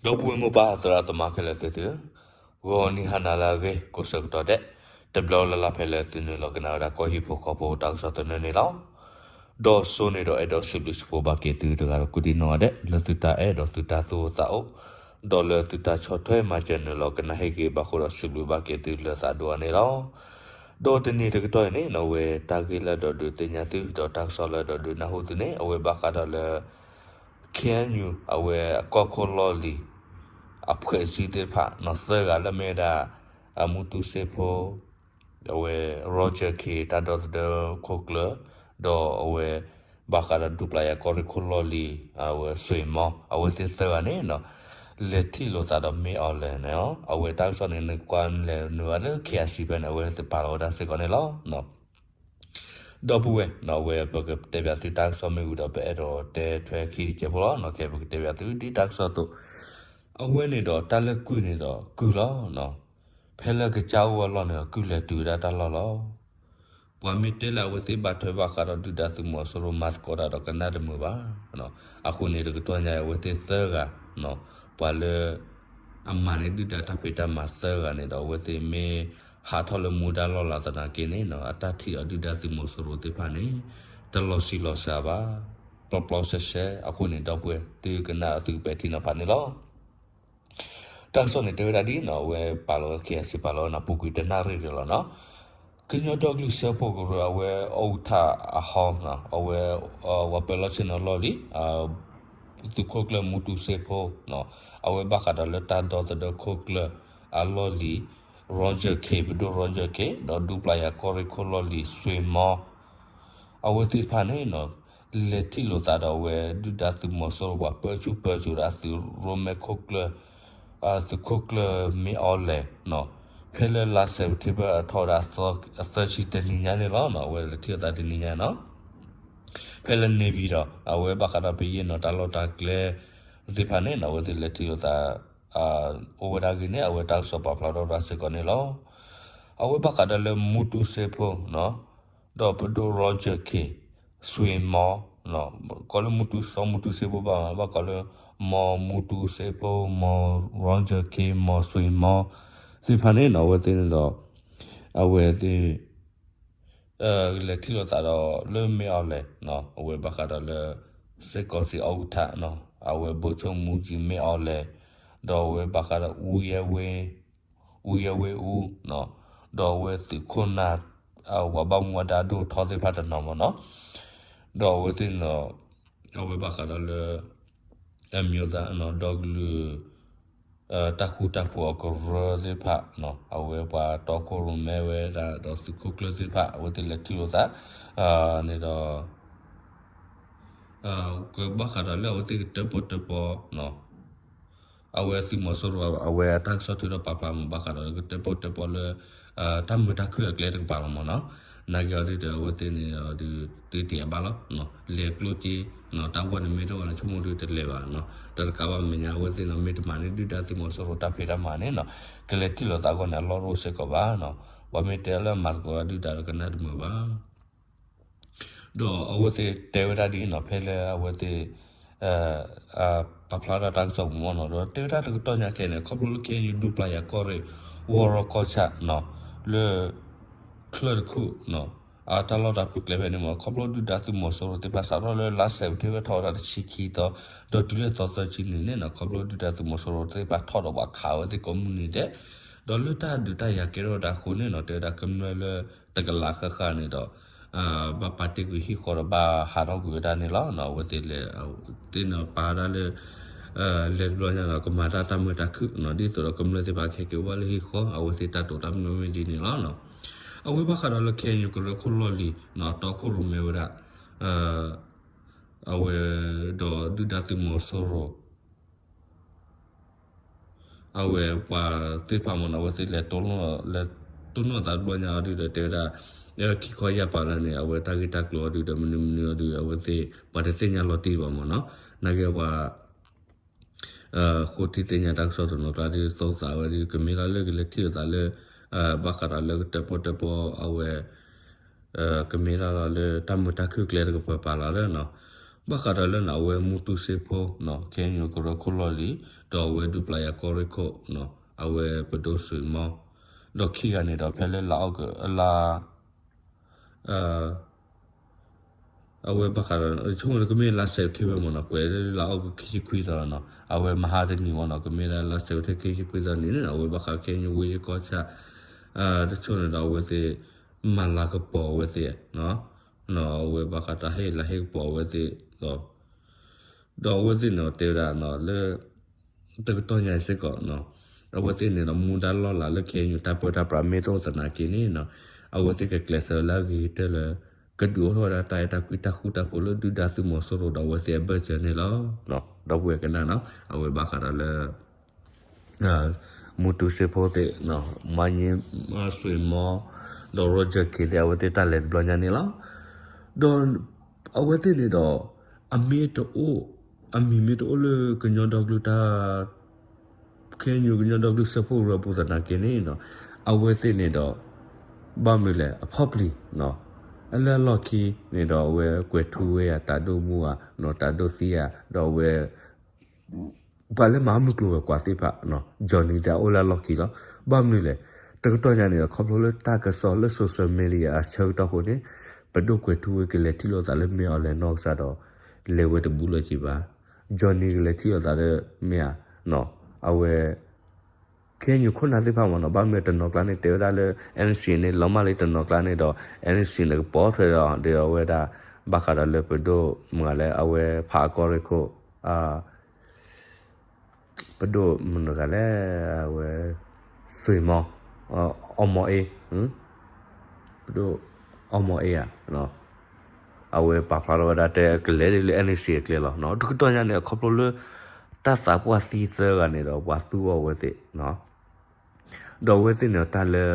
ဒီပုၢ်ဝဲၢ်မိၢ်ပၢ်သရၣ်သမါခဲလၢာ်သ့ၣ်သုဧၢ, ဂီၤနံၤဟါနၤလၢအဂ့ၤ ကိးဆၢကတီၢ်ဒဲး တဘျီလၢ်လၢ်ဖဲလၢသုနုာ်လီၤကနၣ်ဝဲဒၣ်ကီၢ်ဟံၣ်ဖိဃီဖိတၢ်ကစီၣ်သနၢၣ်န့ၣ်လီၤ. ဒီးစိန့ၣ်ဒီးအဲၣ်ဒိးစံးဘျုးစံးဖှိၣ်ဘၣ်က့ၤသုတဂၤဒီးကိးဒံနီၢ်ဂၤဒဲး လၢသုတၢ်အဲၣ်ဒီးသုတၢ်သူၣ်အိၣ်သးအိၣ် ဒီးလၢသုတၢ်ဆီၣ်ထွဲမၤစၢၤနုာ်လီၤကနၣ်ဟ့ၣ်ဂ့ၤဘၣ်ဃိဒီးစံးဘျုးဘၣ်က့ၤသုလၢသးဒိၣ်အါန့ၣ်လီၤ. ဒီးတနံၤတကတီၢ်အံၤန့ၣ် အဝဲတၢ်ဂ့ၢ်လၢဒီးဒုးသ့ၣ်ညါသု ဒီးတၢ်ကစီၣ်လၢဒီးဒုးနၢ်ဟူသုန့ၣ် အဝဲဘၣ်ဃးဒီးလၢ ခ့ၣ်အဲၣ်ယူၣ် အဝဲအကီၢ်ခိၣ်လီၢ်လံၤ အဖှဲးစံသ့ၣ်တဖၣ်နီၤ သၢဂၤလၢမ့ၢ်ဝဲဒၣ် အမူတူစ့ဖိ အဝဲ Roger Khin တၢ်ဒီသဒၢခိၣ်ကျၢၢ် ဒီးအဝဲ ဘၣ်ဃးဒီးဒူပျၢ်ယၤကီၢ်ရ့ၣ်ခိၣ်လီၢ်လံၤ အဝဲစွ့ၣ်မီ အဝဲသ့ၣ်သၢဂၤန့ၣ်နီၤ လဲၤထံၣ်လိာ်သးဒီးမ့ၢ်အီၤလဲၣ်န့ၣ် အဝဲတၢ်ကစီၣ်န့ၣ် နကွၢ်လဲၤနုာ်ဘၣ်လၢ ခ့ၣ်အဲၣ်စံဖဲန့ၣ် အဝဲသ့ၣ်ပာ်လီၤဝဲဒၣ်စ့ၢ်ကီးန့ၣ်လီၤ. ဒီပုၢ်ဝဲၢ်နီၤ အဝဲပကတဲပၠးသုတၢ်ကစီၣ်မ့ၢ်ဝံၤဒီး ပအဲၣ်ဒိးတဲထွဲခံတကဲးဖိလီၤနီၤ ခဲအံၤပကတဲပၠးသုဒ်တၢ်ကစီၣ်အသိး အဝဲန့ၣ်ဒီးတၢ်လၢကုၢ်န့ၣ်ဒီးကုၢ်လီၤနီၤ ဖဲလၢကစၢ်အိၣ်အလီၢ်န့ၣ်ဒီး ကုၢ်လဲၤတုၤဝဲဒၣ်တၢ်လီၢ်လီၤ. ပှၤမ့ၢ်တဲလၢအဝဲသ့ၣ်ဘၣ်ထွဲဘၣ်ဃးဒီးဒုၣ်ဒါသုးမီၤစိရိၤမၤသကိးတၢ်ဒီးကနၣ်တမုာ်ဘၣ်. အဃိန့ၣ်တကတီၢ်ညါအံၤ အဝဲသ့ၣ်သၢဂၤ ပှၤလၢ အမၤန့ၢ်ဒုၣ်ဒါတၢ်ဖံးတၢ်မၤသၢဂၤန့ၣ်ဒီး အဝဲသ့ၣ်မ့ၢ်ဟးထီၣ်လၢမူဒါလီၢ်လၤသနာ်က့န့ၣ်နီၤ အတၢ်ထံၣ်အီၤဒုၣ်ဒါသုးမီၤစိရိၤသ့ၣ်တဖၣ်န့ၣ် တလီၤဆံးလီၤစှၤဘၣ် ပျီပျီဆှဲဆှဲ အဃိန့ၣ် ဒီပုၢ်ဝဲၢ်သုကနၣ်သုကပဲာ်ထံနီၤဖးန့ၣ်လီၤ. တၢ်ကစီၣ်န့ၣ်တဲဝဲဒၣ်ဒ်နီၤ အဝဲပာ်လီၤဝဲ ခ့ၣ်အဲၣ်စံ ပာ်လီၤဝဲနီၤ ပူၤကွံာ်တနၣ်ရံၣ်ဒီးလီၤနီၤ ကညီဒီကလုာ်စၢဖှိၣ်ကရၢ အဝဲအီၣ်အူထၣ်အဟီနီၤ အဝဲ ဝၤပၢၤလီၢ်ဆ့ၣ်နီၤလီၢ်လံၤ သုးခိၣ်ကျၢၢ်မူတူစ့ဖိနီၤ အဝဲဘၣ်ဃးဒီးလၢတၢ်ဒီသဒၢခိၣ်ကျၢၢ်အလီၢ်လံၤ Roger Khin ပဒိၣ် Roger Khin ဒီးဒူပျၢ်ယၤကီၢ်ရ့ၣ်ခိၣ်လီၢ်လံၤ စွ့ၣ်မီ အဝဲသ့ၣ်တဖၣ်န့ၣ်နီၤ လဲၤထံၣ်လိာ်သးဒီးအဝဲဒုၣ်ဒါသုးမီၤစိရိၤပှၤပၢဆူၣ်ပၢစိးဒီး သုးရိၣ်မဲခိၣ်ကျၢၢ် သုးခိၣ်ကျၢၢ်မ့ၢ်အီၤလဲၣ်နီၤ ဖဲလၢလါစဲးပထ့ဘၢၣ်အထီၣ်ဝဲဒၣ် အသၢဆံတနံၤညါန့ၣ်လီၤနီၤ အဝဲလဲၤထံၣ်လိာ်သးတနံၤညါနီၤ ဖဲလၢန့ၣ်ပၠံၤဒီး အဝဲဘၣ်ဃးဒီးပယဲၢ်နီၤတၢ်လီၢ်တၢ်ကျဲသ့ၣ်တဖၣ်န့ၣ်နီၤ အဝဲသ့ၣ်လဲၤထံၣ်လိာ်သး အိၣ်ဝဲဒၣ်ဂ့ၤန့ၣ် အဝဲတၢ်ကစီၣ်ပာ်ဖျါထီၣ်ဝဲဒၣ်စ့ၢ်ကီးန့ၣ်လီၤ. အဝဲဘၣ်ဃးဒီးလၢမူတူစ့ဖိနီၤ ဒီးပဒိၣ် Roger Khin စွ့ၣ်မီ ကိးလၢမူတူစီၤမူတူစ့ဖိဘၣ် ဘၣ်ကိးလၢ မီၤမူတူစ့ဖိ မီၤ Roger Khin မီၤစွ့ၣ်မီ သ့ၣ်တဖၣ်န့ၣ်နီၤ အဝဲသ့ၣ်န့ၣ်ဒီး အဝဲသ့ၣ် လဲၤထံၣ်လိာ်သးဒီးလၢမ့ၢ်အီၤလဲၣ် အဝဲဘၣ်ဃးဒီးလၢ စ့ၢ်ကီးစံးအီၣ်အူထၣ် အဝဲဘိၣ်ဆိၣ်မူကၠံမ့ၢ်အီၤလဲၣ် ဒီးအဝဲဘၣ်ဃးဒီး အူယဲဝ့အူ ဒီးအဝဲသုးခိၣ်နၢ် ပှၤဘၣ်မူဘၣ်ဒါဒိၣ်ထီသ့ၣ်တဖၣ်တနီၤမ့ၢ်နီၤ ဒီးအဝဲသ့ၣ်န့ၣ်ဒီး အဝဲဘၣ်ဃးဒီးလၢ အမျိုးသား ဒီကလုာ် တၢ်ဃူတၢ်ဖိးအကရၢသ့ၣ်တဖၣ် အဝဲပှၤတီခိၣ်ရိၣ်မဲဝဲဒၣ်ဒီးသုးခိၣ်ကျၢၢ်သ့ၣ်တဖၣ် အဝဲသ့ၣ်လဲၤထံၣ်လိာ်သး န့ၣ်ဒီး ကဘၣ်ဃးဒီးလၢအဝဲသ့ၣ်ကတၢၣ်ပီၣ်တၢၣ်ပီ အဝဲသုးမီၤစိရိၤ အဝဲအတၢ်ကစီၣ်ထုးထီၣ်ပာ်ဖျါမ့ၢ်ဘၣ်ဃးဒီးကတၢၣ်ပီၣ်တၢၣ်ပီလၢ တၢ်မုာ်တၢ်ခုၣ်အကျဲတကပၤလီၤမ့ၢ်နီၤ နာ်က့အီၤဒုဒီးအဝဲသ့ၣ်န့ၣ်ဒီး သုတ့ၢ်အဘၣ်လီၤ လဲၤကျိၣ်က့ တၢ်ဝဲန့ၣ်မ့ၢ်တအိၣ်န့ၣ် ဆိကမိၣ်ဒုတလဲၤဘၣ် တကးဘၣ်မဲာ်ညါ အဝဲသ့ၣ်န့ၣ် မ့ၢ်တမၤန့ၢ်ဒုၣ်ဒါသုးမီၤစိရိၤတၢ်ဖံးတၢ်မၤန့ၣ်နီၤ ကလဲၤထံၣ်လိာ်သးအဂီၢ်န့ၣ် အလီၢ်တအိၣ်စ့ၢ်ကီးဘၣ်နီၤ ပှၤမ့ၢ်တဲလၢမၤသကိးဒုၣ်ဒါဒီးကနၣ်တမုာ်ဘၣ် ဒီးအဝဲသ့ၣ်တဲဝဲဒၣ်ဒ်အံၤနီၤ ဖဲလၢအဝဲသ့ၣ် ပာ်ဖျါထီၣ်တၢ်ကစီၣ်ပူၤမ့ၢ်နီၤ ဒီးတဲဝဲဒၣ်တကတီၢ်ညါခဲအံၤန့ၣ် ခီဖျိလၢ ခ့ၣ်အဲၣ်ယူၣ် ဒူပျၢ်ယၤကီၢ်ရ့ၣ် ဝီရီကီၢ်ဆၣ်နီၤ လၢ ချၢၣ်တခူၣ်နီၤ အတၢ်လီၢ်တၢ်ပူၤကျဲဖဲန့ၣ်မ့ၢ် ခီဖျိဒုၣ်ဒါသုးမီၤစိရိၤသ့ၣ်တဖၣ် စးထီၣ်လၢလါစဲးပထ့ဘၢၣ်ထီၣ်ဝဲဒၣ်တဆံခံသီ ဒီးတုၤလၢသီသၢဆံန့ၣ်န့ၣ်နီၤ ခီဖျိဒုၣ်ဒါသုးမီၤစိရိၤသ့ၣ်တဖၣ်ထီၣ်ဒီးပှၤခးဝဲသ့ၣ်ကိးမုၢ်နံၤဒဲး ဒီးလၢတၢ်ဒုးတၢ်ယၤကဲထီၣ်ဝဲဒၣ်အဃိန့ၣ်နီၤ တဲဝဲဒၣ်ကမျၢၢ်လၢတကလးဃၣ်ဃၣ်န့ၣ်ဒီး ဘၣ်ပာ်တ့ၢ်ကွံာ်ဟံၣ်ဃီဒီးဘၣ်ဟးထီၣ်ကွံာ်ဝဲဒၣ်န့ၣ်လီၤ. အဝဲသ့ၣ်လဲၤ သ့ၣ်နီၤပာ်ဝဲဒၣ်လၢ လဲၤတဘျီညါဒီးကမၤတၢ်တၢ်မုာ်တၢ်ခုၣ်နီၤ ဒ်သိးဒီးကမျၢၢ်သ့ၣ်တဖၣ်ကဟဲက့ၤအိၣ်ဘၣ်လၢဟံၣ်ဃီ အဝဲသ့ၣ်တၢ်တိာ်တၢ်မုာ်ဝဲဒ်န့ၣ်လီၤ. အဝဲဘၣ်ဃးဒီးလၢ ခ့ၣ်အဲၣ်ယူၣ် ကရၢခိၣ်လီၢ်လံၤ တီခိၣ်ရိၣ်မဲဝဲဒၣ် အဝဲဒီးဒုၣ်ဒါသုးမီၤစိရိၤ အဝဲပှၤသ့ၣ်တဖၣ်မ့ၢ်နီၤ အဝဲသ့ၣ်လဲၤ လဲၤတိၢ်နီၣ်သးတဘျီညါအီၤဒုဒီးတဲဝဲဒၣ် ခံခီယၢ်ပၤလၢန့ၣ် အဝဲတၢ်ဂ့ၢ်တၢ်ကျိၤအီၤဒုဒီး မနုၤမနုၤအီၤဒု အဝဲသ့ၣ် ပှၤတသ့ၣ်ညါလီၤတံၢ်ဘၣ်မ့ၢ်နီၤ နာ်က့ပှၤ ဃိထံသ့ၣ်ညါတၢ်ကစီၣ်တနီၤကျါဒု သိသးဝဲဒု ကမ့ၢ်လၢလၢကလဲၤထံၣ်လိာ်သးလၢ ဘၣ်ဃးဒီးလၢကတၢၣ်ပီၣ်တၢၣ်ပီအဝဲ ကမ့ၢ်လၢလၢတၢ်မုာ်တၢ်ခုၣ်ကျဲတကပၤပၤလီၤလၢနီၤ ဘၣ်ဃးဒီးလၢန့ၣ် အဝဲမူတူစ့ဖိနီၤ ခဲအံၤကရၢခိၣ်လီၢ်လံၤ ဒီးအဝဲဒူပျၢ်ယၤကီၢ်ရ့ၣ်ခိၣ်နီၤ အဝဲပဒိၣ်စွ့ၤမီၢ် ဒီးခံဂၤန့ၣ်ဒီး ဖဲလၢလါအီကူး လါ အဝဲဘၣ်ဃးဒီး ဆိကမိၣ်လၢကမ့ၢ်လါစဲးပထ့ဘၢၣ်မ့ၢ်နီၤ ကွဲးလၢလါအီကူးခံဆံခွံသီနီၤ အဝဲမဟါတနံၤမ့ၢ်နီၤ ကမ့ၢ်ဒၣ်လါစဲးပထ့ဘၢၣ်ခံဆံခွံသီန့ၣ် အဝဲဘၣ်ဃးခဲအံၤဝ့ၢ်ယကီၢ်ဆၣ် တဆိၣ်န့ၣ်ဒီး အဝဲသ့ၣ် မၤလၤကပီၤအဝဲသ့ၣ် အဝဲဘၣ်ဃးတၢ်ဟ့ၣ်လၤဟ့ၣ်ကပီၤအဝဲသ့ၣ်ဒီး ဒီးအဝဲသ့ၣ်န့ၣ်ဒီးတဲဝဲဒၣ်လၢ တကတီၢ်ညါစ့ၢ်ကီး အဝဲသ့ၣ်န့ၣ်ဒီး မူဒါလီၢ်လၤလၢ ခဲအံၤ တၢ်ပၢတၢ်ပြးမ့ၢ်တအိၣ်သနာ်က့န့ၣ်နီၤ အဝဲသ့ၣ်ကကျဲးစၢးလၢအဂ့ၤကတၢၢ်လၢ ကဒုးအိၣ်ထီၣ်ဝဲဒၣ်တၢ်အဲၣ်တၢ်ကွံတၢ်ဃူတၢ်ဖိးလၢဒုၣ်ဒါသုးမီၤစိရိၤဒီးအဝဲသ့ၣ်အဘၢၣ်စၢၤန့ၣ်လီၤ. ဒီပုၢ်ဝဲၢ်ကနၣ်နီၤ အဝဲဘၣ်ဃးဒီးလၢ မူတူစ့ဖိသ့ၣ် မါညံစွ့ၤမီၢ် ဒီး Roger Khin သ့ၣ် အဝဲသ့ၣ်တၢ်လဲၤတဘျီညါန့ၣ်လီၤ. ဒီးအဝဲသ့ၣ်န့ၣ်ဒီး အမ့ၢ်တအိၣ် အမံၤမ့ၢ်တအိၣ်လၢကညီဒီကလုာ်တၢ် ခဲအံၤကညီဒီကလုာ်စၢဖှိၣ်ကရၢအပူၤသနာ်က့န့ၣ်နီၤ အဝဲသ့ၣ်န့ၣ်ဒီး ဘၣ်မနုၤလဲၣ် အဖီၣ်ပျံၤ အလၢအလီၢ်ခံန့ၣ်ဒီး အဝဲကွဲးထူဝဲယၤတၢ်ဒိၣ်မူဧါ တၢ်ဒိၣ်သံဧါ ဒီးအဝဲ ပှၤလၢမၤမုၢ်ကျိၤဝဲၤကွာ်သ့ၣ်တဖၣ် Johnny သ့ၣ်အအိၣ်လၢအလီၢ်ခံလီၤ. ဘၣ်မနုၤလဲၣ် တကတီၢ်ညါန့ၣ်ဒီး ခီဖျိလၢတၢ်ကစီၣ်လၢ social media အဆၢကတီၢ်အဃိန့ၣ် ပဒိၣ်ကွဲးထူဝဲကလဲၤထံၣ်လိာ်သးလၢ မ့ၢ်အီၤလဲၤနီၢ်ကစၢ်ဒီး လဲၤဝဲတဘူးလၢၤက့ၤဘၣ်. Johnny ကလဲၤထံၣ်လိာ်သးလၢ မ့ၢ်ဧါ အဝဲ ခဲအံၤခိၣ်နၢ်သ့ၣ်တဖၣ်မ့ၢ်နီၤ ဘၣ်မနုၤတနီၤကျါန့ၣ် တဲဝဲဒၣ်လၢ NCA န့ၣ် လီၤမၢ်လံတနီၤကျါန့ၣ်ဒီး NCA န့ၣ် ကပိာ်ထွဲဒီး ဒီးအဝဲဒၣ် ဘၣ်ဃးဒီးလၢပဒိၣ်မုၢ်ဂၤလၢအဝဲဖးအကီၢ်ရ့ၣ်ခိၣ် ပဒိၣ်မုၢ်ဂၤလဲၣ် အဝဲ စွ့ၤမီၢ် အီမီၢ်အ့ ပဒိၣ် အီမီၢ်အ့ဧါ အဝဲပာ်ဖျါထီၣ်ဝဲဒၣ်တဲကလဲၤဒ်လၢ NCA အကျဲလီၤ. တကတီၢ်ညါန့ၣ် ခီဖျိလၢ တၢ်သးပှၢ်သံသၢဂၤန့ၣ်ဒီး ပှၤသူအီၤအဝဲသ့ၣ် ဒီးအဝဲသ့ၣ်န့ၣ်တၢ်လၢ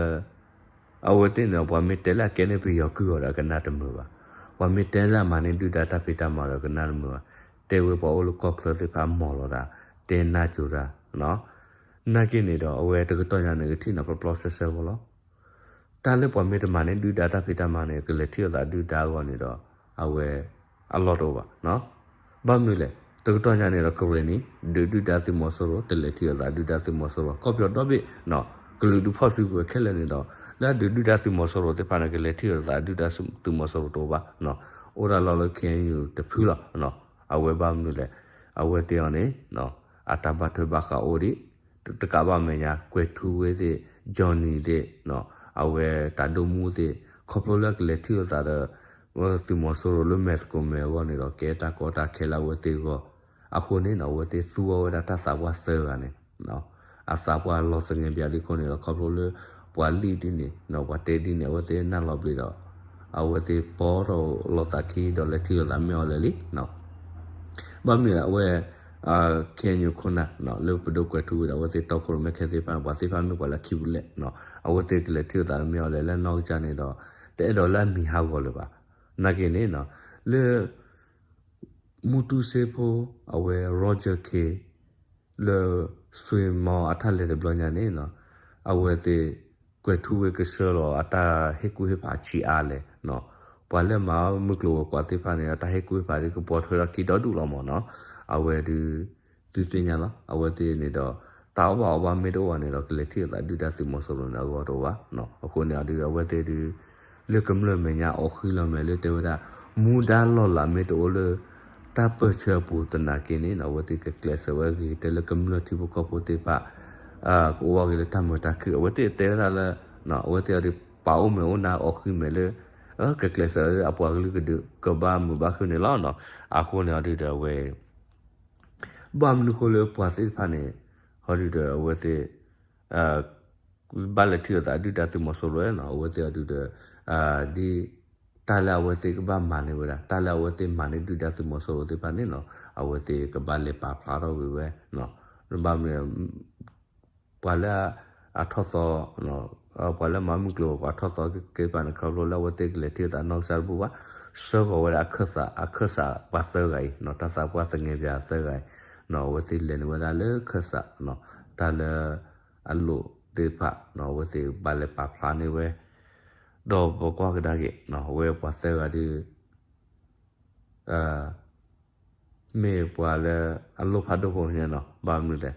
အဝဲသ့ၣ်န့ၣ် ပှၤမ့ၢ်တဲလၢအကဲန့ၢ်ပယီၤကုၢ်အီၤဒီး ကနၣ်တမုာ်ဘၣ်. ပှၤမ့ၢ်တဲလၢအမၤန့ၢ်ဒုၣ်ဒါတၢ်ဖံးတၢ်မၤဒီး ကနၣ်တမုာ်ဘၣ်. တဲဝဲပှၤအိၣ်လၢကီၢ်ချၢသ့ၣ်တဖၣ်မီၢ်လီၤတၢ် တဲနၢ်ကၠိတၢ် နာ်က့န့ၣ်ဒီး အဝဲတကတီၢ်ညါန့ၣ် ကထံၣ်န့ၣ်ပျီပျီဆှဲဆှဲဖိလီၤ. တၢ်လၢပှၤမ့ၢ်တမၤန့ၢ်ဒုၣ်ဒါတၢ်ဖံးတၢ်မၤန့ၣ် ကလဲၤထံၣ်လိာ်သးဒုၣ်ဒါအဂီၢ်န့ၣ်ဒီး အဝဲ အလီၢ်တအိၣ်ဘၣ်. ဘၣ်မနုၤလဲၣ် တကတီၢ်ညါန့ၣ်ဒီး ကရ့ၣ်နံၤ ဒုးဒုၣ်ဒါသုးမီၤစိရိၤ တလဲၤထံၣ်လိာ်သးဒုၣ်ဒါသုးမီၤစိရိၤ ကီၢ်ပယီၤဒီဘ့ၣ် ကလုာ်ဒူၣ်ဖီၣ်စုကဝဲၤခဲလၢာ်န့ၣ်ဒီး လၢအဒုးဒုၣ်ဒါသုးမီၤစိရိၤသ့ၣ်တဖၣ်န့ၣ် ကလဲၤထံၣ်လိာ်သးဒုၣ်ဒါသုးမီၤစိရိၤတအိၣ်ဘၣ်. အိၣ်ဒၣ်လီၢ်လၢ KNU တဖုလီၤ. အဝဲဘၣ်မနုၤလဲၣ် အဝဲသ့ၣ်အီၤန့ၣ် အတၢ်ဘၣ်ထွဲဘၣ်ဃးအိၣ်ဒံး တကးဘၣ်မဲာ်ညါ ကွဲၤထူဝ့သ့ၣ် Johnny သ့ၣ် အဝဲတၢ်ဒိၣ်မူသ့ၣ် ခီဖျိလၢအကလဲၤထံၣ်လိာ်သးဒီး သုးမီၤစိရိၤလၢမဲာ်သကိးမဲာ်အဂီၢ်န့ၣ်ဒီး ကဲတၢ်ကီတၢ်ခဲလၢအဝဲသ့ၣ်အဂီၢ် အဃိန့ၣ် အဝဲသ့ၣ်သူအီၤဝဲဒၣ်တၢ်သးပှၢ်သၢဂၤန့ၣ် အသးပှၢ်လီၤသငဲးဘၣ်ဒ်အဃိန့ၣ်ဒီး ခီဖျိလၢ ပှၤလံၣ်ဒ်န့ၣ် ပှၤတဲဒ်န့ၣ် အဝဲသ့ၣ်နၢ်လီၤဘျ့းဒီး အဝဲသ့ၣ်ပီထီၣ်လိာ်သးခံဒီးလဲၤထံၣ်လိာ်သးမ့ၢ်အီၤလဲၣ်လံ ဘၣ်မနုၤလဲၣ် အဝဲ KNU ခိၣ်နၢ် လၢပဒိၣ်ကွဲၤထူဝ့ဒီး အဝဲသ့ၣ်တီခိၣ်ရိၣ်မဲခဲသ့ၣ်တဖၣ်န့ၣ် ပှၤသ့ၣ်တဖၣ်မ့ၢ်ပှၤလၢခံပူၤလဲၣ် အဝဲသ့ၣ်ကလဲၤထံၣ်လိာ်သးမ့ၢ်အီၤလဲၣ်လၢနီၢ်ကစၢ်န့ၣ်ဒီး တအဲၣ်ဒိးလၢအမံၤဟးဂီၤလၢၤဘၣ်. နာ်က့န့ၣ် လၢ မူတူစ့ဖိ အဝဲ Roger Khin လၢ စွ့ၤမီၢ်အတၢ်လဲၤတဘျီညါန့ၣ် အဝဲသ့ၣ် ကွဲၤထူဝ့ကဆှၢလီၤအတၢ်ဟ့ၣ်ကူၣ်ဟ့ၣ်ဖးဆံးအါလဲၣ် ပှၤလၢမၤမုၢ်ကျိၤဝဲၤကွာ်သ့ၣ်တဖၣ်န့ၣ် အတၢ်ဟ့ၣ်ကူၣ်ဟ့ၣ်ဖးဒ်ကပိာ်ထွဲထီၣ်ခံဒီဒူၣ်လီၤမ့ၢ်နီၤ အဝဲဒုး သုသ့ၣ်ညါလီၤ အဝဲသ့ၣ်န့ၣ်ဒီး တၢ်အီၣ်ဘၣ်အီဘၣ်မ့ၢ်တအိၣ်ဘၣ်န့ၣ်ဒီး ကလဲၤထံၣ်လိာ်သးဒုၣ်ဒါသုးမီၤစိရိၤန့ၣ်အဂီၢ်တအိၣ်ဘၣ်. အဃိန့ၣ်အီၤဒုး အဝဲသ့ၣ်ဒုး လၢကမျၢၢ်မဲာ်ညါအီၤဃံလီၤမဲာ်လၢတဲဝဲဒၣ် မူဒါလီၢ်လၤမ့ၢ်တအိၣ်လၢ တၢ်ပၢၢ်ဆၢအပူၤသနာ်က့န့ၣ် အဝဲသ့ၣ်ကကျဲးစၢးဝဲအဂ့ၤကတၢၢ်လၢကမျၢၢ်ထံဖိကီၢ်ဖိသ့ၣ်တဖၣ် ကအိၣ်ဝဲဂ့ၤလၢတၢ်မုာ်တၢ်ခုၣ် အဝဲသ့ၣ်တဲဝဲဒၣ်လၢ အဝဲသ့ၣ်အီၤဒုး ပာ်အိၣ်မဲာ်အိၣ်နါအီၤဃံမဲာ်လၢ ကကျဲးစၢးလၢအပှၤကလုာ်ကဒုးကဘၣ်မုာ်ဘၣ်ခုၣ်န့ၣ်လီၤ. အဃိန့ၣ်အီၤဒုးဒီးအဝဲ ဘၣ်မနုၤဃိလၢပှၤသ့ၣ်တဖၣ်န့ၣ် ဟီဒုးဒီးအဝဲသ့ၣ် ဘၣ်လဲၤထံၣ်လိာ်သးဒုၣ်ဒါသုးမီၤစိရိၤနီၤ အဝဲသ့ၣ်အီၤဒုးဒီး ဒ် တၢ်လၢအဝဲသ့ၣ်ကဘၣ်မၤန့ၢ်ဝဲဒၣ် တၢ်လၢအဝဲသ့ၣ်မၤန့ၢ်ဒုၣ်ဒါသုးမီၤစိရိၤသ့ၣ်တဖၣ်န့ၣ်နီၤ အဝဲသ့ၣ်ကဘၣ်လဲၤပာ်ဖျါထီၣ်ဝဲဝဲ ဘၣ်မနုၤ ပှၤလၢအထီၣ်သီ ပှၤလၢမၤမုၢ်ကျိၤဝဲၤကွာ်ထီၣ်သီသ့ၣ်တဖၣ်န့ၣ် ခီဖျိလၢအဝဲသ့ၣ်ကလဲၤထံၣ်လိာ်သးနီၢ်ကစၢ်တဘူၣ်ဘၣ် ဆှၢဃီၤဝဲဒၣ်အခၢၣ်စး အခၢၣ်စးပှၤသၢဂၤအံၤ တၢ်သးပှၢ်သငဲးပၠးသၢဂၤအံၤ အဝဲသ့ၣ်လဲၤန့ၢ်ဝဲဒၣ်လၢခၢၣ်စး တၢ်လၢ အလိၣ်သ့ၣ်တဖၣ် အဝဲသ့ၣ်ဘၣ်လဲၤပာ်ဖျါန့ၢ်ဝဲ ဒီးပကွၢ်ကဒါက့ၤ အဝဲပှၤသၢဂၤဒုး အ မ့ၢ်ပှၤလၢအလိၣ်ဖးဒိၣ်ဖိန့ၣ်နီၤ, ဘၣ်မနုၤလဲၣ်,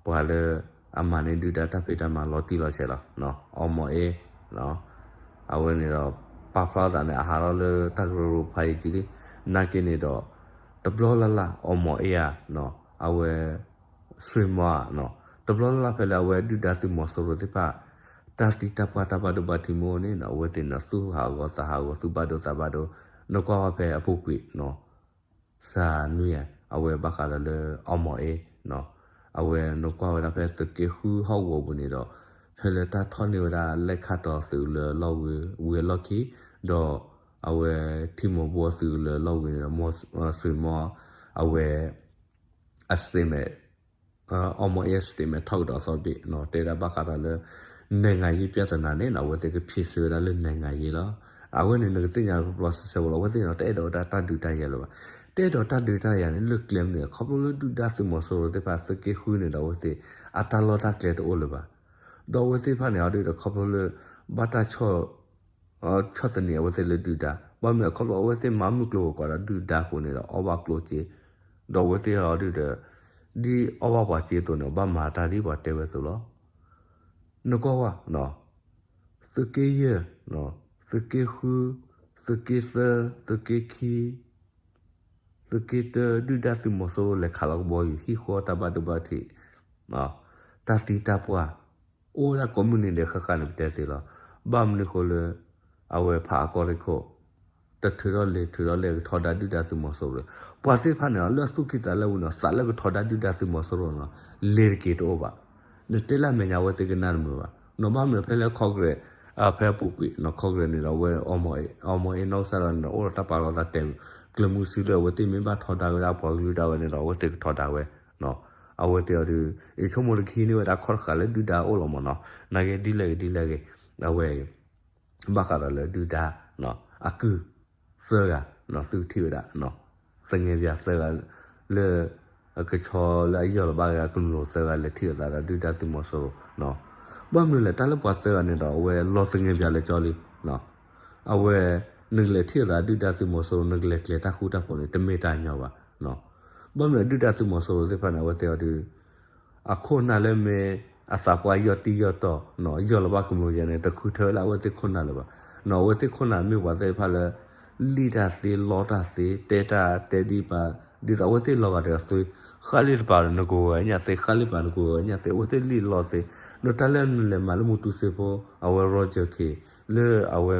ပှၤလၢအမၤန့ၢ်ဒုၣ်ဒါတၢ်ဖံးတၢ်မၤလီၤတံၢ်လီၤဆဲးလီၤ, အီမီၤအ့, အဝဲန့ၣ်ဒီး ပာ်ဖျါသးန့ၣ် အဟးထီၣ်လၢတၢ်ကရၢကရိဖးယံၤကံလံ, နာ်က့န့ၣ်ဒီး တဘျီလၢ်လၢ် အီမီၤအ့ဧါ, အဝဲ ဆွ့ၣ်မီၤဧါ, တဘျီလၢ်လၢ်ဖဲလၢအဝဲဒုၣ်ဒါသုးမီၤစိရိၤသ့ၣ်တဖၣ် တၢ်သံတၢ်ပှၢ်တၢ်ဘၣ်ဒိဘၣ်ထံးမ့ၢ်အိၣ်န့ၣ်နီၤ, အဝဲသ့ၣ်န့ၣ် သူၣ်ဟးဂီၤသးဟးဂီၤ သူၣ်ဘၣ်ဒိသးဘၣ်ဒိ, နကွၢ်ဝဲဖဲအပူၤကွံာ်နီၤ, စၢ်နွံဧါ, အဝဲဘၣ်ဃးဒီးလၢအီမီၤအ့နီၤ, အဝဲနကွၢ်ဝဲဒၣ်ဖဲသုးက့ဃုဟီၣ်ကဝီၤပူၤန့ၣ်ဒီး ဖဲလၢတၢ်ထီၣ်န့ၢ်ဝဲဒၣ်လဲၣ်ခၣ်တီၤသုးလၢလီၢ်ဝ့ၤ ဝ့ၤအလီၢ်ခံ, ဒီးအဝဲထံမိၢ်ဘှီသုးလၢလီၢ်ဝ့ၤန့ၣ်ဒီး မီၤ ဆွ့ၣ်မီၤ အဝဲ အ statement အီမီၤအ့ statement ထီၣ်ကဒီးအသီတဘ့ၣ်နီၤ, တဲဒၣ်ဘၣ်ဃးဒီးလၢ နိုင်ငံရေးပြဿနာန့ၣ်နီၤ, အဝဲသ့ၣ်ကဖြေရှင်းဝဲဒၣ်လၢ နိုင်ငံရေးလီၤ. အဝဲန့ၣ်နကသ့ၣ်ညါပျီပျီစဲစဲဖိလီၤ, အဝဲသ့ၣ်န့ၣ် တအဲၣ်ဒိးဝဲဒၣ်တၢ်ဒုးတၢ်ယၤလၢၤဘၣ်. တအဲၣ်ဒိးတၢ်ဒုးတၢ်ယၤန့ၣ် လၢကျဲမနုၤလဲၣ်, ခီဖျိလၢဒုၣ်ဒါသုးမီၤစိရိၤသ့ၣ်တဖၣ် သုးက့ဃုန့ၣ်ဒီး အဝဲသ့ၣ်အတၢ်လီၢ်တၢ်ကျဲတအိၣ်လၢၤဘၣ်. ဒီးအဝဲသ့ၣ်တဖၣ်န့ၣ် အီၤဒုးဒီး ခီဖျိလၢ ဘၣ်တၢ်ဆီၣ် ဆီၣ်သနံးအဝဲသ့ၣ်လၢဒုၣ်ဒါ, ဘၣ်မနုၤလဲၣ် ခီဖျိအဝဲသ့ၣ်မၤမုၢ်ကျိၤဝဲၤကွာ်ဒီးဒုၣ်ဒါအဃိန့ၣ်ဒီး အီၣ်ဘၣ်ကျိၣ်စ့, ဒီးအဝဲသ့ၣ်အီၤဒုးဒီး ဒ်အီၣ်ဘၣ်ပှၤစ့အသိးန့ၣ် ဘၣ်မၤတၢ်ဒ်ပှၤတဲဝဲအသိးလီၤ. နကွၢ်ဝဲ သုးက့ယဲၢ်, သုးက့ဃု, သုးက့သၢ, သုးက့ခံ, သုးက့တၢ ဒုၣ်ဒါသုးမီၤစိရိၤလဲၤခးလီၤကဘီယူၤ ဟံၣ်ဃီတၢ်ဘၣ်ဒိဘၣ်ထံး, တၢ်သံတၢ်ပှၢ် အိၣ်ဝဲဒၣ်ကိးမုၢ်နံၤဒဲးဃၣ်ဃၣ်န့ၣ် ပတဲသ့လီၤ. ဘၣ်မနုၤအဃိလၢ အဝဲဖးအကီၢ်ရ့ၣ်ခိၣ် တထုးထီၣ်လဲၤထုးထီၣ်လဲၤကထီဒါဒုၣ်ဒါသုးမီၤစိရိၤ, ပှၤသ့ၣ်တဖၣ်န့ၣ် လၢအသူၣ်ကံၢ်သးလဲမူန့ၣ် သးလၢကထီဒါဒုၣ်ဒါသုးမီၤစိရိၤနီၤ, လဲၤတက့ၤတအိၣ်ဘၣ်. နတဲလၢအမဲာ်ညါအဝဲသ့ၣ်ကနၣ်တမုာ်ဘၣ်. နီၤ ဘၣ်မနုၤဖဲလၢ Congress ဖဲအပူၤကွံာ်နီၤ, Congress န့ၣ်ဒီး အဝဲအီမီၤအ့နီၢ်ကစၢ်ဒီးန့ၣ်ဒီး အိၣ်ဒီးတၢ်ပာ်လီၤသးတဲာ် ကျၢၤမုဆူလၢအဝဲသ့ၣ်မ့ၢ်ဘၣ်ထီဒါဝဲဒၣ်ပှၤကလုာ်ဒၣ်ဝဲန့ၣ်ဒီး အဝဲသ့ၣ်ကထီဒါဝဲနီၤ. အဝဲသ့ၣ်အီၤဒီး ယဆိကမိၣ်လၢကဟံးန့ၢ်ဝဲဒၣ်ခီၣ်တဃာ်လၢဒုၣ်ဒါအအိၣ်လီၤမးနီၤ, နာ်က့ဒ်လဲၣ်ဂ့ၤဒ်လဲၣ်ဂ့ၤ, အဝဲ ဘၣ်ဃးဒီးလၢဒုၣ်ဒါ အကုၢ်သၢဂၤ သုကထံၣ်ဝဲဒၣ် သငယ်ပျောက်သၢဂၤ လၢ ကဆီလၢအယီၢ်လီၤဘၣ်ဂ့ၤအကမျိၢ်သၢဂၤလဲၤထံၣ်လိာ်သးဒီးဒုၣ်ဒါသုးမီၤစိရိၤ, ဘၣ်မနုၤလဲၣ် တၢ်လၢပှၤသၢဂၤန့ၣ်ဒီး အဝဲလီၤသငယ်ပျောက်လၢကၠီလံ, အဝဲ နကလဲၤထံၣ်လိာ်သးဒုၣ်ဒါသုးမီၤစိရိၤ နကလဲၤကျဲၤတၢ်ဃူတၢ်ဖိးန့ၣ် တမ့ၢ်တၢ်ညီဘၣ်. ဘၣ်မနုၤဒုၣ်ဒါသုးမီၤစိရိၤသ့ၣ်တဖၣ်န့ၣ် အဝဲသ့ၣ်အီၤဒီး အခိၣ်နၢ်လၢမ့ၢ်အသးပှၢ်ယီၢ်တံၢ်ယီၢ်တီၤ ယီၢ်လီၤဘၣ်ကမျိၢ်ယဲန့ၣ် တဃုထၢဝဲလၢအဝဲသ့ၣ်ခိၣ်နၢ်လၢၤဘၣ်. အဝဲသ့ၣ်ခိၣ်နၢ်မ့ၢ်ပှၤသ့ၣ်တဖၣ်လၢ လံၣ်တၢ်သ့ လီတၢ်သ့ တဲတၢ်တဲဒ်ပာ် ဒ်သိးအဝဲသ့ၣ်လီၤဂာ်ဒီးသွ့, ဃၣ်လံၣ်တပၤဒီးနကဝဲညၣ်သ့, ဃၣ်လံၣ်ပၤနကဝဲညၣ်သ့, အဝဲသ့ၣ်လံၣ်လီသ့, ဒီးတၢ်လၢနလဲၤမၤလၢမူတူစ့ဖိ အဝဲ Roger Khin လၢအဝဲ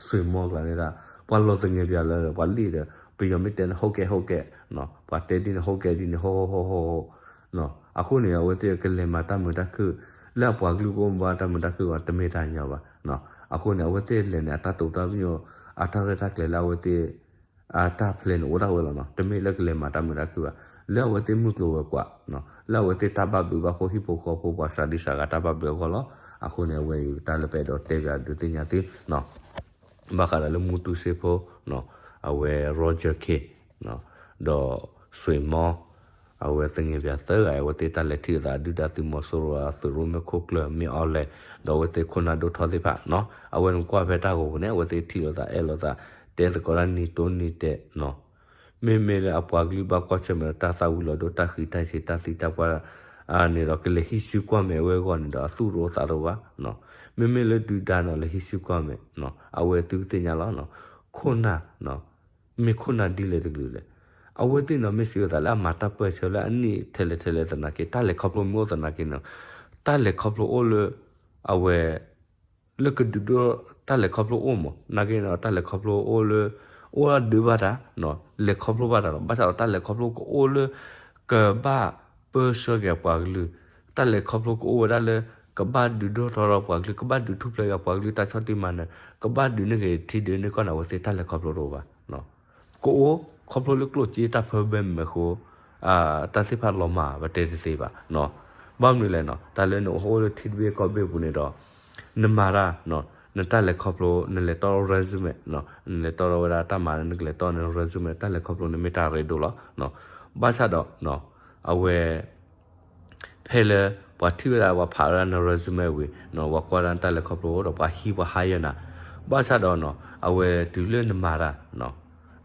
ဆွေမော်ကျါန့ၣ်ဒၣ် ပှၤလီၤသငယ်ပျောက်လၢပှၤလံၣ်ဒီး ပယီၤမ့ၢ်တဲန့ၣ် ဟုတ်ကဲ့ဟုတ်ကဲ့, ပှၤတဲဒ်န့ၣ် ဟုတ်ကဲ့ဒ်န့ၣ် ဟုတ်ဟုတ်ဟုတ်ဟုတ်, အဃိန့ၣ် အဝဲသ့ၣ်ကလဲၤမၤတၢ်မုာ်တၢ်ခုၣ် လၢအပှၤကလုာ်ကအိၣ်မူဘၣ်တၢ်မုာ်တၢ်ခုၣ်အဂီၢ် တမ့ၢ်တၢ်ညီဘၣ်. အဃိန့ၣ် အဝဲသ့ၣ်လဲၤန့ၣ် အတၢ်တိာ်တၢ်ပညိၣ် အတၢ်ရဲၣ်တၢ်ကျဲၤလၢအဝဲသ့ၣ် အတၢ်ဖျဲးန့ၣ်အိၣ်ဒၣ်ဝဲလီၤနီၤ, တမ့ၢ်လၢကလဲၤမၤတၢ်မုာ်တၢ်ခုၣ်ဘၣ်. လၢအဝဲသ့ၣ်မုၢ်ကျိၤဝဲၤကွာ်, လၢအဝဲသ့ၣ်တၢ်ဘၣ်ဘျုးဘၣ်ဖှိၣ်ဟံၣ်ဖိဃီဖိပှၤစှၤဒံစှၤဂၤတၢ်ဘၣ်ဘျုးအဂီၢ်လီၤ. အဃိန့ၣ် အဝဲအံၤတၢ်လၢပအဲၣ်ဒိးတဲပၠးဒုးသ့ၣ်ညါသု ဘၣ်ဃးဒီးလၢမူတူစ့ဖိ, အဝဲ Roger Khin ဒီး ဆွေမော် အဝဲသငယ်ပျောက်သၢဂၤ အဝဲသ့ၣ်တၢ်လဲၤထံၣ်လိာ်သးဒုၣ်ဒါသုးမီၤစိရိၤအသုးရိၣ်မဲာ်ခိၣ်ကျၢၢ် မင်းအောင်လှိုင် ဒီးအဝဲသ့ၣ်ခိၣ်နၢ်ဒိၣ်ထီသ့ၣ်တဖၣ်နီၤ, အဝဲန့ၣ်ကွၢ်ဖဲတၢ်ဂီၤပူၤန့ၣ် အဝဲသ့ၣ်ထံၣ်လိာ်သးအဲၣ်လိာ်သး တဲသကိးတၢ်နံၤတိၢ်နံၤတဲာ်နီၤ. မ့မ့ၢ်လၢအပှၤကလုာ်ဘၣ်ကွၢ်ဆၢၣ်မဲာ်ဒီးတၢ်သၣ်ဝံၤလီၤဒိ တၢ်ဃံးတၢ်စ့ၤ တၢ်သံတၢ်ပှၢ် န့ၣ်ဒီး ကလဲၤဟံးစုကွၢ်မဲာ်အဝဲအဂီၢ်န့ၣ်ဒီး အသူၣ်တအိၣ်သးတအိၣ်ဘၣ်. မ့မ့ၢ်လၢဒုၣ်ဒါနီၤ လဲၤဟံးစုကွၢ်မဲာ် အဝဲသုကသ့ၣ်ညါလီၤ. ခိၣ်နၢ် မ့ၢ်ခိၣ်နၢ်ဒ်လဲၣ်တကလုာ်လဲၣ်. အဝဲသ့ၣ်နီၤ မ့ၢ်စံးဝဲသးလၢအမၤတၢ်ပၢၢ်ဆၢလၢအနံၣ်ထဲလဲၣ်ထဲလဲၣ်သနာ်က့ တၢ်လဲၤခီဖျိမ့ၢ်အိၣ်သနာ်က့န့ၣ် တၢ်လဲၤခီဖျိအိၣ်လၢ အဝဲ လၢကဒုးဒိၣ်တၢ်လဲၤခီဖျိအိၣ်မး နာ်က့န့ၣ် တၢ်လဲၤခီဖျိအိၣ်လၢ အိၣ်ဒၣ်ဒုးဘၣ်တၢ် လဲၤခီဖျိဘၣ်တၢ်လီၤ. ဘၣ်ဆၣ်ဒီးတၢ်လဲၤခီဖျိကအိၣ်လၢ ကဘၣ်ပၢဆှၢက့ၤအပှၤကလုာ်, တၢ်လဲၤခီဖျိကအိၣ်ဝဲဒၣ်လၢ ကဘၣ်ဒုးဒိၣ်ထီၣ်ထီပှၤကလုာ်, ကဘၣ်ဒုးထူၣ်ဖျဲးက့ၤပှၤကလုာ်တၢ်ဆီၣ်တံၢ်မၤနၢၤ, ကဘၣ်ဒုးန့ၢ်က့ၤထံဒုးန့ၢ်ကီၢ်န့ၣ် အဝဲသ့ၣ်တၢ်လဲၤခီဖျိတအိၣ်ဘၣ်. ကအိၣ်ခီဖျိလၢကျိၣ်စ့တၢ်ဖၢဘဲမဲာ်ဃိ တၢ်သ့ၣ်တဖၣ်လီၤမၢ် ပတဲတသ့ဘၣ်. ဘၣ်မနုၤလဲၣ်နီၤ, တၢ်လၢနအိၣ်လၢထံတဘ့ၣ်ကီၢ်ဘ့ၣ်ပူၤန့ၣ်ဒီး နမၤတၢ် နတၢ်လဲၤခီဖျိ နလဲၤတီၢ် resume နလဲၤတီၢ်ထီၣ်ဝဲဒၣ်တၢ်မၤ နကလဲၤတီၢ်န resume တၢ်လဲၤခီဖျိန့ၣ်မ့ၢ်တၢ်ရ့ဒိၣ်လီၤ. ဘၣ်ဆၣ်ဒီး အဝဲ ဖဲလၢ ပှၤထံၣ်ဝဲဒၣ်ပှၤဖးဝဲဒၣ်န resume ဝံၤ ပှၤကွၢ်ဒၣ်နတၢ်လဲၤခီဖျိဒီး ပှၤဟံးပှၤဟါယၢၢ်နၤ, ဘၣ်ဆၣ်ဒီး အဝဲတုၤလၢနမၤတၢ်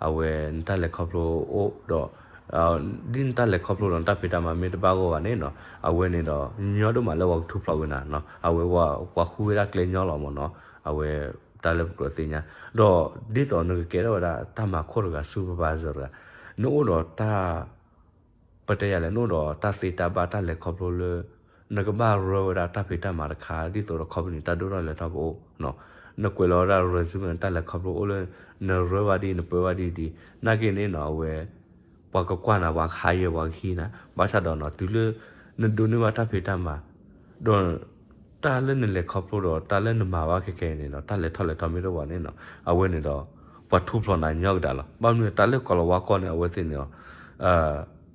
အဝဲနတၢ်လဲၤခီဖျိအိၣ်ဒီး ဒ်နတၢ်လဲၤခီဖျိဒီးနတၢ်ဖံးတၢ်မၤမ့ၢ်တဘၣ်ဂီၢ်ဘၣ်န့ၣ်နီၤ, အဝဲန့ၣ်ဒီး ညီဒိၣ်မးလၢပှၤကထူဖျိးဝဲနၤနီၤ, အဝဲပှၤဃုဝဲဒၣ်ကျဲညီလီၤမ့ၢ်နီၤ, အဝဲတၢ်လၢပကြၢးသ့ၣ်ညါ, ဒီးဒ်သိးနကကဲထီၣ်ဝဲဒၣ်တၢ်မၤခိၣ်တဂၤ supervisor တဂၤ, နအိၣ်ဒီးတၢ် ပတဲယၤလဲၣ် နအိၣ်ဒီးတၢ်သ့တၢ်ဘၣ်တၢ်လဲၤခီဖျိလၢ နကဘၣ်ရၢဝဲဒၣ်တၢ်ဖံးတၢ်မၤတခါ ဒ်သိးဒီး company တၢ်ဒိၣ်ထီၣ်လဲၤထီၣ်ကအိၣ်, နကွဲးလီၤဝဲဒၣ် resume နတၢ်လဲၤခီဖျိအိၣ်လၢ နရၢဘၣ်ဒ် နပၢဘၣ်ဒ်ဒ်, နာ်က့န့ၣ်နီၤ အဝဲ ပှၤကကွၢ်နၤ ပှၤကဟးယဲၢ် ပှၤကဟံးနၤ, ဘၣ်ဆၣ်ဒီးနီၤ တုၤလၢ နဒိးန့ၢ်ဘၣ်တၢ်ဖံးတၢ်မၤ ဒီး တၢ်လၢနလဲၤခီဖျိဒီး တၢ်လၢနမၤဘၣ်ခဲခဲအံၤန့ၣ်နီၤ တၢ်လဲၤထီၣ်လဲၤထီမ့ၢ်တအိၣ်ဘၣ်န့ၣ်နီၤ အဝဲန့ၣ်ဒီး ပှၤထူဖျိးနၤညီကဒါလီၤ. ဘၣ်မနုၤတၢ်လၢကိၤလၤဝါကီၢ်န့ၣ် အဝဲသ့ၣ်န့ၣ်ဒီး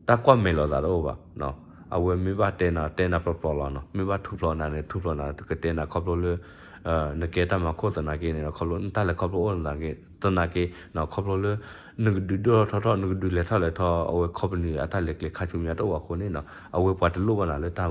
တၢ်ကွၢ်မဲာ်လိာ်သးတအိၣ်ဘၣ်. အဝဲမ့ၢ်ဘၣ်တဲနၤ တဲနၤပျီပျီလီၤနီၤ, မ့ၢ်ဘၣ်ထူဖျိးနၤန့ၣ် ထူဖျိးနၤ ကတဲနၤခီဖျိလၢ နကဲတၢ်မၤခိၣ်သနာ်က့န့ၣ်ဒီး ခီဖျိနတၢ်လဲၤခီဖျိအိၣ်သနာ်က့ သနာ်က့ ခီဖျိလၢ နကဒုးဒိၣ်ထီၣ်ထီထီၣ် နကဒုးလဲၤထီၣ်လဲၤထီ အဝဲ company အတၢ်လဲၤကျဲခါဆူညါတအိၣ်ဘၣ်အဃိန့ၣ်နီၤ အဝဲပှၤတလိၣ်ဘၣ်နၤလၢ တၢ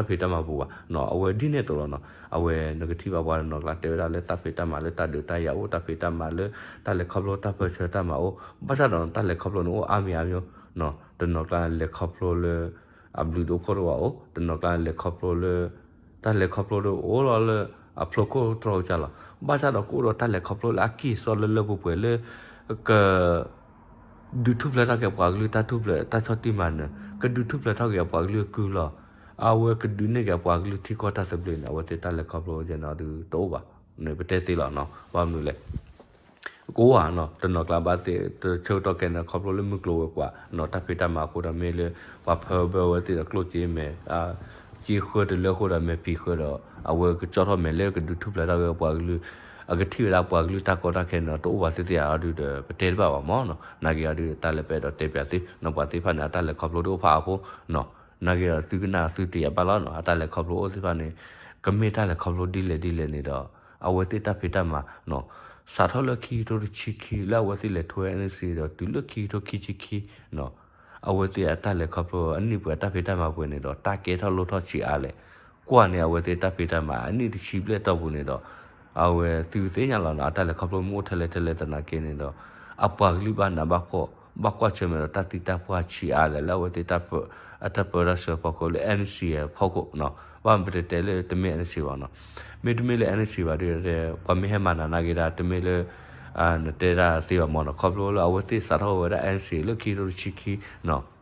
်ဖံးတၢ်မၤပူၤဘၣ်. အဝဲဒ်န့ၣ်အသိးလီၤနီၤ အဝဲနကထံၣ်ဘၣ်ပှၤတနီၤကျါတဲဝဲဒၣ်လၢ တၢ်ဖံးတၢ်မၤလၢတၢ်ဒုးတၢ်ယၤအိၣ် တၢ်ဖံးတၢ်မၤလၢ တၢ်လဲၤခီဖျိတၢ်ပၢဆှၢတၢ်မၤအိၣ် ဘၣ်ဆၣ်ဒီးတၢ်လဲၤခီဖျိန့ၣ်အိၣ်အါမံၤအါမံၤနီၤ တနီၤကျါလဲၤခီဖျိလၢ အဘျုးတအိၣ်ဖှိၣ်တအိၣ်ဘၣ်အိၣ် တနီၤကျါလဲၤခီဖျိလၢ တၢ်လဲၤခီဖျိဒီးအိၣ်လီၤလၢ အဖျိခိၣ်တြီကစၢ်လီၤ. ဘၣ်ဆၣ်ဒီးကအိၣ်ဒီးတၢ်လဲၤခီဖျိလၢအကံၢ်အစီလၢလၢပှဲၤပှဲၤလၢ က ဒုးထူၣ်ဖျဲးထီၣ်က့ၤပှၤကလုာ်တၢ်ထူၣ်ဖျဲး တၢ်ဆီၣ်တံၢ်မၤနၢၤ ကဒုးထူၣ်ဖျဲးထီၣ်က့ၤအပှၤကလုာ်ကုၢ်လီၢ် အဝဲကဒုးနဲၣ်က့ၤအပှၤကလုာ်ထံကီၢ်တၢ်သဘျ့န့ၣ် အဝဲသ့ၣ်တၢ်လဲၤခီဖျိယဲန့ၣ်ဒုးတအိၣ်ဘၣ်န့ၣ် ပတဲသ့လီၤနီၤ ဘၣ်မနုၤလဲၣ် ကအိၣ်ဧါနီၤ တနီၤကျါဘၣ်သ့ၣ် တဆၢကတီၢ်ခဲအံၤန့ၣ် ခီဖျိလၢမုၢ်ကျိၤဝဲၤကွာ်နီၤ တၢ်ဖံးတၢ်မၤအဃိဒီးမ့ၢ်လၢ ပှၤဖၢဘၢဝဲသ့ၣ်ဒီးကျိၣ်စ့မဲာ် စ့ဃၢတလၢအဃိဒီးမဲာ်ဖံးဃၢဒီး အဝဲကကၠီထီၣ်မဲာ်လၢကဒုးထူၣ်ဖျဲးထီၣ်က့ၤပှၤကလုာ် အကထံၣ်ဝဲဒၣ်ပှၤကလုာ်တၢ်ကီတၢ်ခဲန့ၣ်ဒီး တအိၣ်ဘၣ်သ့ၣ်သ့ၣ်ဧါဒုးဒီး ပတဲတဘၣ်ဘၣ်မ့ၢ်နီၤ နာ်က့အီၤဒုးတၢ်လၢပအဲၣ်ဒိးတဲပၠးသုနီၤ ပှၤသ့ၣ်တဖၣ်န့ၣ် အတၢ်လဲၤခီဖျိတအိၣ်ဖးအါဖိနီၤ နာ်က့ဒီးသုကနၣ်သုတယၤဘၣ်လီၤနီၤ အတၢ်လဲၤခီဖျိအိၣ်သ့ၣ်တဖၣ်န့ၣ် ကမ့ၢ်တၢ်လဲၤခီဖျိဒ်လဲၣ်ဒ်လဲၣ်န့ၣ်ဒီး အဝဲသ့ၣ်တၢ်ဖံးတၢ်မၤနီၤ စးထီၣ်လၢခံကထိတဆံခံ လၢအဝဲသ့ၣ်လဲၤထီၣ် NCA ဒီးတုၤလၢခံကထိခံဆံခံနီၤ အဝဲသ့ၣ်အတၢ်လဲၤခီဖျိအနံၣ်ပှဲၤအတၢ်ဖံးတၢ်မၤပှဲၤန့ၣ်ဒီး တၢ်ကဲထီၣ်လိၣ်ထီၣ်ဆံးအါလဲၣ် ကွၢ်န့ၣ် အဝဲသ့ၣ်တၢ်ဖံးတၢ်မၤအနံၣ်တဆံဘျဲၣ်တီၢ်ပူၤန့ၣ်ဒီး အဝဲသုကသ့ၣ်ညါလီၤနီၤ အတၢ်လဲၤခီဖျိမ့ၢ်အိၣ်ထဲလဲၣ်ထဲလဲၣ်သနာ်က့န့ၣ်ဒီး အပှၤကလုာ်ဘၣ်နးဘၣ်ဖှီၣ် ဘၣ်ကွၢ်ဆၢၣ်မဲာ်ဒီးတၢ်သံတၢ်ပှၢ်ဆံးအါလဲၣ် လၢအဝဲသ့ၣ် အတၢ်ပၢတၢ်ဆှၢဖီခိၣ်လၢ NCA ဖီခိၣ်နီၤ ဘၣ်မနုၤပတတဲလၢတမ့ၢ် NCA ဘၣ်နီၤ မ့တမ့ၢ်လၢ NCA ဘၣ်ဒီး ပှၤမ့ၢ်ဟဲမၤနၤနာ်က့ဒၣ် တမ့ၢ်လၢ နတဲဒၣ်သ့ဘၣ်မ့ၢ်နီၤ ခီဖျိလၢအဝဲသ့ၣ်စးထီၣ်ဝဲဒၣ် NCA လၢခံကထိတဆံခံနီၤ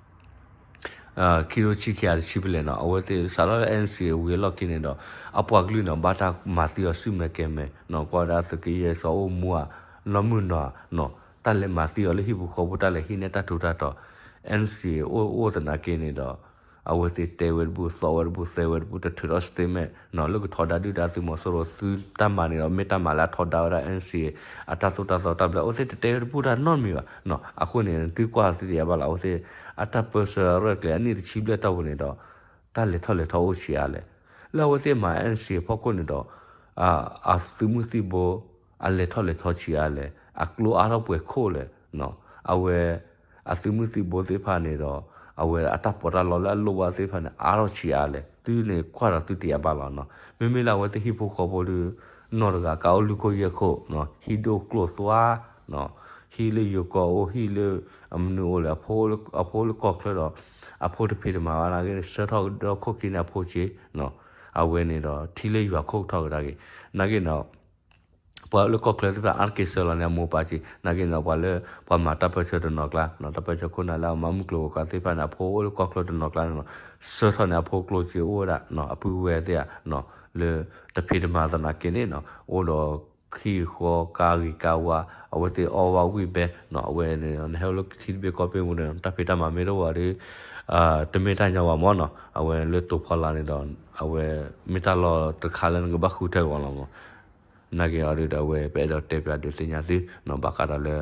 ခံကထိဆံခံအတဆံဖဲလဲၣ်နီၤ အဝဲသ့ၣ်စးထီၣ်လၢ NCA ဝံၤအလီၢ်ခံန့ၣ်ဒီး အပှၤကလုာ်နီၤ ဘၣ်တၢ်မၤသံအီၤဆူၣ်မဲာ်ကဲၤမဲာ်နီၤ ကွၢ်ဝဲဒၣ်သုးက့ယဲၢ်စီၤအိၣ်မူဧါ နီၢ်မုၢ်နီၤနီၤ တၢ်လဲၤမၤသံအီၤလၢဟံၣ်ပူၤဃီပူၤ တၢ်လဲၤဟံးန့ၢ်တၢ်ထူးတၢ်တီၤ NCA အိၣ်အိၣ်သနာ်က့န့ၣ်ဒီး အဝဲသ့ၣ်တဲဝဲတဘူၣ် သီဝဲတဘူၣ် သဲဝဲတဘူၣ် တထုးထီၣ် statement နီၤ လၢကထီဒါဒုၣ်ဒါသုးမီၤစိရိၤသုတၢ်မၤန့ၣ်ဒီး မ့ၢ်တၢ်မၤလၢအထီဒါဝဲဒၣ် NCA အတၢ်သိၣ်တၢ်သီတၢ်ဘျၢ အဝဲသ့ၣ်တတဲဝဲတဘူၣ်တၢ်နီတမံၤဘၣ်နီၤ အဃိန့ၣ် သုကွၢ်သုတယၤဘၣ်လီၤ အဝဲသ့ၣ် အတၢ်ပၢဆှၢရဲၣ်ကျဲၤအနံၣ်တဆံဘျဲၣ်တီၢ်ပူၤန့ၣ်ဒီး တၢ်လဲၤထီၣ်လဲၤထီအိၣ်ဆံးအါလဲၣ် လၢအဝဲသ့ၣ်မၤ NCA ဖီခိၣ်န့ၣ်ဒီး အသုးမုၢ်သံၣ်ဘိ အလဲၤထီၣ်လဲၤထီဆံးအါလဲၣ် အကျိအါထီၣ်ပှဲၤခိၣ်လဲၣ်နီၤ အဝဲ အသုးမုၢ်သံၣ်ဘိသ့ၣ်တဖၣ်န့ၣ်ဒီး အဝဲအတၢ်ပီးတၢ်လီလၢအလိၣ်ဘၣ်သ့ၣ်တဖၣ်န့ၣ် အါထီၣ်ဆံးအါလဲၣ် သုန့ၣ်ကွၢ်ဒီးသုတယၤဘၣ်လီၤနီၤ မ့မ့ၢ်လၢအဝဲသ့ၣ်ဟံၣ်ဖိဃီဖိဒီး နီၢ်တဂၤကအိၣ်လွံၢ်ခိၣ်ယဲၢ်ခိၣ် ဟံၣ်ဒိၣ်ကျိၣ်သွါ ဟံၣ်လၢယိၤကီၢ်အိၣ် ဟံၣ်လၢအမနုၤအိၣ်လဲၣ် အဖိအိၣ်လၢကီၢ်ချၢဒီး အဖိတဖံးတမၤဘၣ်နာ်က့ ဆှၢထီၣ်ဒီးခိၣ်ခံန့ၣ်အဖိစ့ အဝဲန့ၣ်ဒီး ထံလၢယွၤခိၣ်ကထီၣ်ကဒါက့ၤ နာ်က့နီၤ ပှၤလၢကီၢ်ချၢသ့ၣ်တဖၣ် အါတက့ၢ်ဆှၢလီၤန့ၣ် အမိၢ်ပၢ်စ့ နာ်က့န့ၣ် ပှၤလၢ ပှၤမၤတၢ်ပၢဆှၢတနီၤကျါ တၢ်ပၢဆှၢခိၣ်နၢ်လၢအမၤမုၢ်ကျိၤဝဲၤကွာ်သ့ၣ်တဖၣ်န့ၣ် အဖိအိၣ်လၢကီၢ်ချၢတနီၤကျါန့ၣ်နီၤ ဆှၢထီၣ်န့ၣ် အဖိကျိၣ်စ့အိၣ်ဝဲဒၣ် အပုၢ်ဝဲၢ်သ့ၣ်ဧါ လၢတဖံးတမၤသနာ်က့န့ၣ်နီၤ အိၣ်ဒီးဟံၣ်ဃီကါဂ့ၤကါဝါ အဝဲသ့ၣ်အီၣ်ဝဲဝံၣ်ဘဲ အဝဲန့ၣ် နဟဲအိၣ်လၢထံတဘ့ၣ်ကီၢ်ဘ့ၣ်ပူၤန့ၣ် တၢ်ဖံးတၢ်မၤမ့ၢ်တအိၣ်ဘၣ်ဒီး တမ့ၢ်တၢ်ညီဘၣ်မ့ၢ်နီၤ အဝဲလၢတိၤဖီလာ်န့ၣ်ဒီး အဝဲမ့ၢ်တၢ်လီၢ်တခါလၢနကဘၣ်ဃုထၢက့ၤအီၤလီၤမး နာ်က့အီၤဒုးဒီး အဝဲပအဲၣ်ဒိးတဲပၠးဒုးသ့ၣ်ညါသုနီၤ ဘၣ်ဃးဒီးလၢ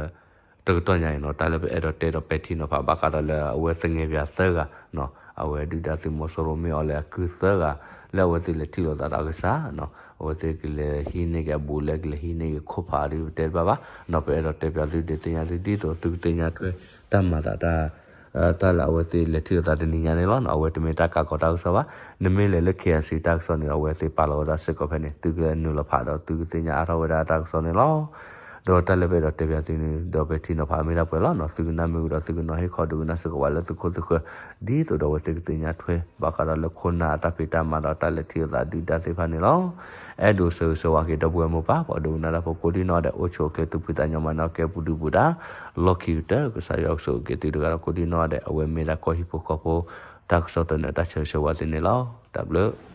တကတီၢ်ညါအံၤနီၤ တၢ်လၢပအဲၣ်ဒိးတဲဒီးပဲာ်ထံနီၤဖး ဘၣ်ဃးဒီးလၢအဝဲသငဲးပၠးသၢဂၤနီၤ အဝဲဒုၣ်ဒါသုးမီၤစိရိၤမ့ၢ်အီၤလၢအကုၢ်သၢဂၤ လၢအဝဲသ့ၣ်လဲၤထံၣ်လိာ်သးဒီးအကစၢ်နီၤ အဝဲသ့ၣ်ကလဲၤဟံးန့ၢ်က့ၤအဘူးလဲ ကလဲၤဟံးန့ၢ်က့ၤခိၣ်ဖးဒုးပတဲတဘၣ်ဘၣ်နီၤ ပအဲၣ်ဒိးတဲပၠးသုဒုးသ့ၣ်ညါသု ဒ်သိးသုကသ့ၣ်ညါထွဲ တၢ်မၤသးတၢ် တၢ်လၢအဝဲသ့ၣ်လဲၤထံၣ်လိာ်သးတနံၤညါန့ၣ်လီၤ. အဝဲတမ့ၢ်တၢ်ကးကီးတၢ်ကစီၣ်ဘၣ်. နမ့ၢ်လဲၤလၢ KIC တၢ်ကစီၣ်န့ၣ်ဒီး အဝဲသ့ၣ်ပာ်လီၤဝဲဒၣ်စ့ၢ်ကီးဖဲန့ၣ် သုကနုာ်လီၤဖးဒီးသုကသ့ၣ်ညါအါထီၣ်ဝဲဒၣ်တၢ်ကစီၣ်န့ၣ်လီၤ. ဒီးတၢ်လၢပအဲၣ်ဒိးတဲပၠးသုန့ၣ် ဒီးပထံၣ်နီၤဖးမ့ၢ်ဒၣ်ပှဲၤလီၤနီၤ. သုကနၣ်မ့ၢ်ဝံၤဒီး သုကနီၤဟ့ၣ်ခီဒုးကနၣ်စ့ၢ်ကီးဝဲလၢသုခိၣ်သုဃၢၤ ဒ်သိးဒီးအဝဲသ့ၣ်ကသ့ၣ်ညါထွဲ ဘၣ်ဃးဒီးလၢခိၣ်နၢ်အတၢ်ဖံးတၢ်မၤဒီးတၢ်လဲၤထံၣ်လိာ်သးဒုၣ်ဒါသ့ၣ်တဖၣ်န့ၣ်လီၤ. အဲၣ်ဒိးဆၢဂ့ၤဆၢဝါက့ၤဒီပုၢ်ဝဲၢ်မိၢ်ပၢ် ပှၤဒိကနၣ်တၢ်ဖိကိးဒံနီၢ်ဒဲး အိၣ်ဆူၣ်အိၣ်ချ့ သူၣ်ဖှံသးညီမၤနၢၤကဲပူၤဒုပူၤတၢ် လီၢ်ခံကတၢၢ် ကစၢ်ယွၤကဆိၣ်ဂ့ၤက့ၤသုတဂၤဒီးကိးဒံနီၢ်ဒဲး အဝဲမ့ၢ်ဒၣ်ကီၢ်ဟံၣ်ဖိဃီဖိ တၢ်ကစီၣ်သန့ တၢ်ဆၢဂ့ၤဆၢဝါသ့ၣ်န့ၣ်လီၤ. တၢ်ဘျုး